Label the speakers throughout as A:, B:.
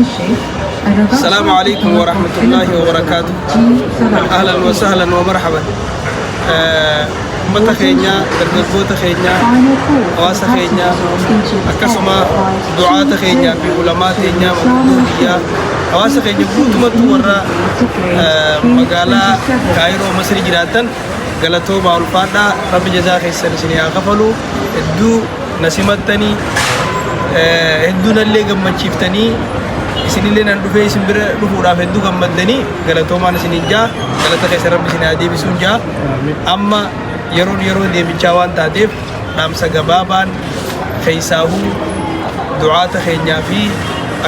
A: السلام عليكم ورحمة الله وبركاته. أهلا وسهلا ومرحبا. Ummata keenya, dargaggoota keenya, hawaasa keenya, akkasuma du'aata keenyaa fi ulamaa keenya, manguddoo biyyaa, hawaasa keenya guutumatti warra magaalaa Kaayiroo Masrii jiraatan, galatoomaa, ulfaadhaa. Rabbi jazaa keessan isin haa kafalu. Hedduu na simattanii, hedduu nallee gammachiiftanii, isinillee nan dhufee isin bira dhufuudhaaf hedduu gammaddanii, galatoomaan isinin jaa. Galata keessa Rabbi isin haa deebisuun jaa. Amma yeroon yeroo deemichaa waan taateef, dhaamsa gabaabaan keessaahuu du'aata keenyaa fi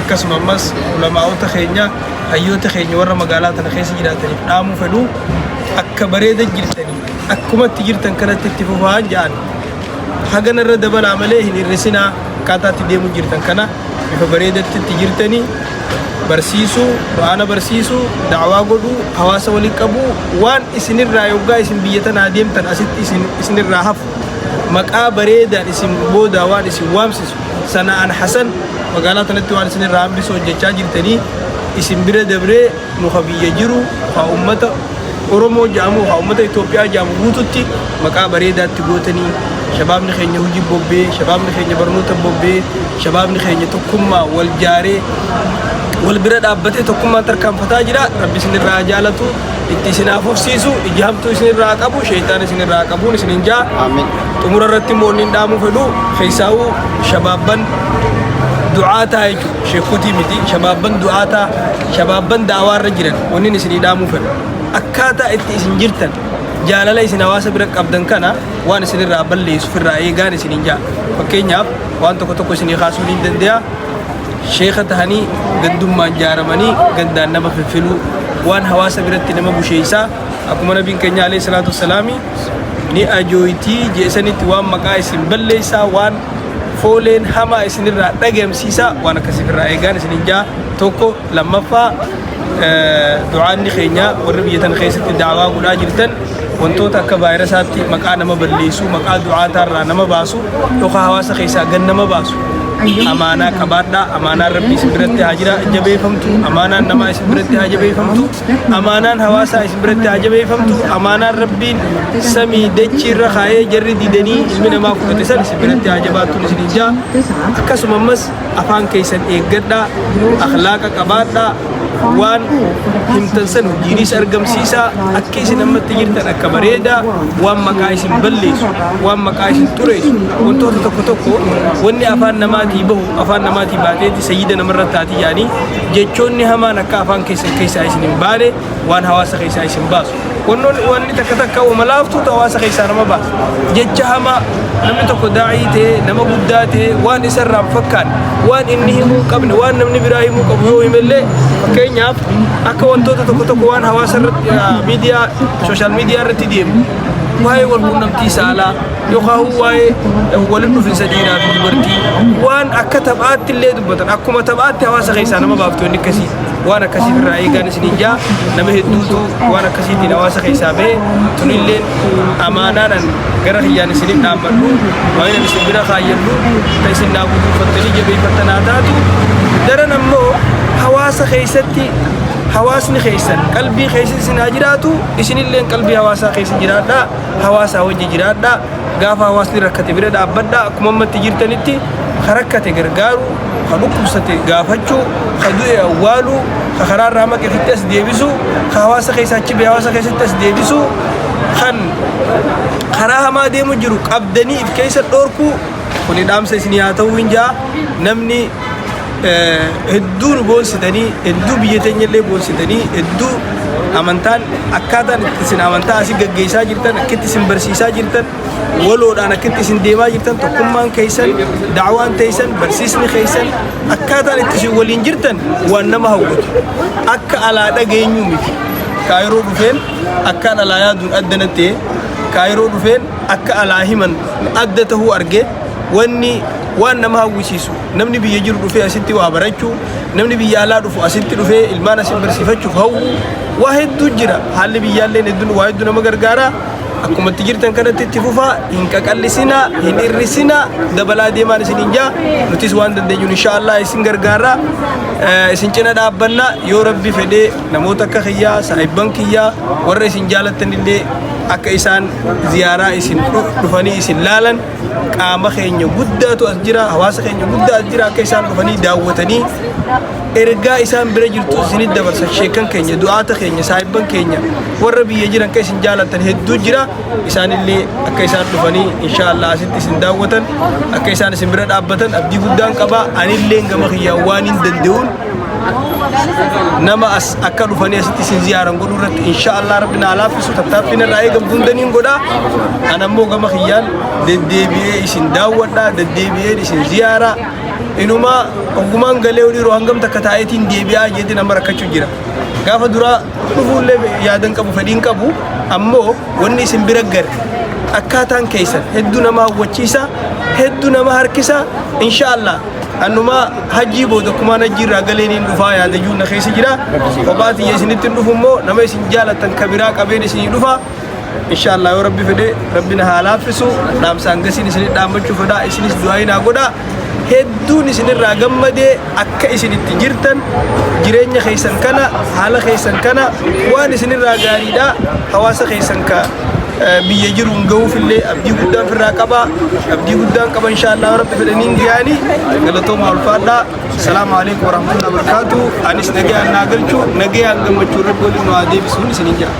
A: akkasuma ammas ulamaa'ota keenya, hayyoota keenya warra magaalaa tana keessa jiraataniif dhaamuu fedhu: akka bareeda jirtanii akkumatti jirtan kanatti itti fufaa ja'an. Hagana irra dabalaa malee hin hir'isinaa. Akkaataa itti deemuu jirtan kana bifa bareedatti itti jirtanii barsiisuu, qur'aana barsiisuu, da'waa godhuu, hawaasa waliin qabuu, waan isinirraa yoggaa isin biyya tanaa deemtan asitti isinirraa hafu, maqaa bareedaan isin boodaa waan isin waamsisu, sana'an hasan magaalaa tanatti waan isinirraa hambisu hojjechaa jirtanii, isin bira dabree nu ka biyya jiru, ka ummata Oromoo jedhamu, ka ummata Itoophiyaa jedhamu guututti maqaa bareedaatti gootanii. Shabaabni keenya hojii bobbee, shabaabni keenya barnoota bobbee, shabaabni keenya tokkummaa wal jaaree, wal bira dhaabbatee tokkummaan tarkaanfataa jira. Rabbi isinirraa haa jaalatu, itti isin haa fufsiisu, ija hamtuu isinirraa haa qabu, sheeytaan isinirraa haa qabuun isinin jaa.
B: Amiin.
A: Xumura irratti immoo inni dhaamuu fedhu, keessaa'uu shabaabban du'aataa jechuudha, sheekotii miti, shabaabban du'aataa, shabaabban da'awaa irra jiran, wanni isinii dhaamuu fedhu, akkaataa itti isin jirtan, jaalala isin hawaasa bira qabdan kana waan isinirraa balleessu firraa eegaan isinin jaa. Fakkeenyaaf, waan tokko tokko isinii kaasuu ni danda'a. Sheeka tahanii gandummaan jaaramanii gandaan nama filfiluu waan hawaasa biratti nama busheessaa. Akkuma nabiin keenya alayhi salaatu wassalaami ni ajooytii jeesanitti, waan maqaa isin balleessaa, waan fooleen hamaa isinirraa dhagamsiisaa, waan akkasii irraa eegaan isinin jaa. Tokko. Lammaffaa, du'aanni keenya warri biyya tana keessatti da'awaa godhaa jirtan, wantoota akka vaayirasaatti maqaa nama balleessu, maqaa du'aataarraa nama baasu yookaan hawaasa keessaa gan nama baasu, amaanaa qabaadhaa. Amaanaan Rabbii isin biratti haa jira jabeeffamtu, amaanaan namaa isin biratti haa jabeeffamtu, amaanaan hawaasaa isin biratti haa jabeeffamtu. Amaanaan Rabbiin samii dachii irra kaayee jarri didanii ilmi namaa fudhate san isin biratti haa jabaattuun isinin jaa. Akkasuma ammas afaan keessan eeggadhaa, akhlaaqa qabaadhaa, waan himtan san hojiinis argamsiisaa. Akka isin ammatti jirtan akka bareedaa, waan maqaa isin balleessu, waan maqaa isin xureessu, wantoota tokko tokko, wanni afaan namaatii bahu afaan namaatii baateeti sayyida namarra taati yaanii, jechoonni hamaan akka afaan keessan keessaa isin hin baane, waan hawaasa keessaa isin baasu, wannoonni wanni takka takka uuma laaftuutu hawaasa keessaa nama baasa. Jecha hamaa, namni tokko daa'ii ta'ee, nama guddaa ta'ee, waan isarraa hin fakkaanne, waan inni himuu hin qabne, waan namni biraa himuu qabu yoo himellee, fakkeenyaaf akka wantoota tokko tokko waan hawaasa irratti, miidiyaa, social media irratti deemu, waa'ee wal quunnamtii saalaa yookaan waa'ee walitti dhufinsa dhiiraa fi dubartii waan akka taphaatti illee dubbatan, akkuma taphaatti hawaasa keessaa nama baaftu. Inni akkasii, waan akkasii irraa eegaan isiniin jaa. Nama hedduutu waan akkasiitiin hawaasa keessaa bahe. Tunilleen amaanaanan gara kiyyaan isinin dhaammadhu, waan inni isin bira kaayyadhu ta isin naa guduunfattanii jabeeffattan haa taatu. Daran ammoo hawaasa keessatti hawaasni keessan qalbii keessa isin haa jiraatu, isinilleen qalbii hawaasaa keessa jiraadhaa, hawaasaa wajji jiraadhaa. Gaafa hawaasni rakkate bira dhaabbadhaa. Akkuma ammatti jirtanitti ka rakkate gargaaruu, ka dhukkubsate gaafachuu, ka du'e awwaaluu, ka karaarraa maqe ofitti as deebisuu, ka hawaasa keessaa achi bahe hawaasa keessatti as deebisuu, kan karaa hamaa deemu jiru qabdanii if keessa dhorkuu, kuni dhaamsa isinii haa ta'uu hin jaa. Namni hedduu nu boonsitanii, hedduu biyya teenya illee boonsitanii, hedduu amantaan akkaataan itti isin amantaa asii gaggeessaa jirtan, akkitti isin barsiisaa jirtan, waloodhaan akkitti isin deemaa jirtan, tokkummaan keessan, da'waan teessan, barsiisni keessan, akkaataan itti isin waliin jirtan waan nama hawwatu, akka alaa dhageenyuu miti. Kaayiroo dhufeen akkaan alaa yaaduun adda natti ta'e. Kaayiroo dhufeen akka alaa himan adda tahuu arge. Wanni waan nama hawwisiisu, namni biyya jiru dhufee asitti waa barachuu, namni biyya alaa dhufu asitti dhufee ilmaan asin barsiifachuuf hawwu, waa hedduu jira. Haalli biyyaalleen hedduun waa hedduu nama gargaara. Akkuma itti jirtan kanatti itti fufaa, hin qaqallisinaa, hin irrisinaa, dabalaa deemaan isiniin jaa. Nutis waan dandeenyuun insha Allah isin gargaarra. Isin cina dhaabbanna yoo Rabbi fedhee namoota akka kiyyaa, saahibban kiyyaa, warra isin jaalattan illee akka isaan ziyaaraa isin dhufanii isin laalan qaama keenya guddaatu as jira, hawaasa keenya guddaa as jira akka isaan dhufanii daawwatanii ergaa isaan bira jirtu isinit dabarsan sheekkan keenya du'aata keenya saahibban keenya warra biyya jiran kan isin jaalatan hedduu jira isaanillee akka isaan dhufanii insha Allah asitti isin daawwatan akka isaan isin bira dhaabbatan abdii guddaan qaba anillee gama kiyyaan waan hin danda'uun nama as akka dhufanii asitti isin ziyaaran godhuu irratti insha Allah rabbi naa laaffisu tattaaffiin irraa eegamtu hundaniin godha an ammoo gama kiyyaan deddeebi'ee isin daawwadha deddeebi'een isin ziyaara Inumaa oggumaan galee dhiiroo hangam takka taa'eetiin deebi'aa jeetiin amma rakkachuu jira. Gaafa duraa dhufuullee yaadan qabu fedhiin qabu ammoo wanni isin bira gare akkaataan keessan hedduu nama hawwachiisa hedduu nama harkisa inshaallah annumaa hajjii booda akkumaan hajjii irraa galeeniin dhufaa yaada jiru na keessa jira. Kophaa tiyya isinitti hin dhufu immoo nama isin jaalattan kabiraa qabeen isinii dhufa. Inshallah yoo rabbi fedhe rabbi na haa laaffisu dhaamsa hangasiin isin dhaammachuu fedha isinis du'aa naa godha hedduun isinirraa gammadee akka isin itti jirtan jireenya keessan kana haala keessan kana waan isinirraa gaariidha hawaasa keessan ka biyya jiruun gahuufillee abdii guddaan firraa qaba abdii guddaan qaba inshallah yoo rabbi fedhaniin giyaani galatooma ulfaadhaa salaamu alaikum warahmatullahi wabarakatuh anis nagayaan naa galchu nagayaan gammachuu rabbi waliin nu haa deebisuun isinin jira.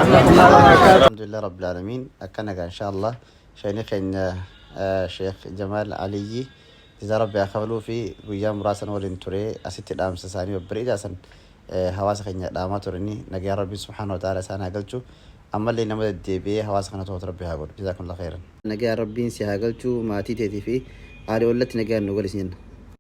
B: Alhamdulillah Rabbil Aalamiin akkana egaa insha Allah sheekni keenya Sheekh Jamaal Aliyyi jazaa Rabbi haa kafaluu fi guyyaa muraasa nu waliin ture asitti dhaamsa isaanii babbareedaa san hawaasa keenya dhaamaa turanii nagayaan Rabbiin subhaanahu wa ta'ala isaan haa galchu ammallee nama deddeebi'ee hawaasa kana to'atu Rabbi haa godhu jazaakumullah khairan. Nagayaan Rabbiin si haa galchu maatii teetii fi aalii ollatti nagayaan nu gali sin jenna.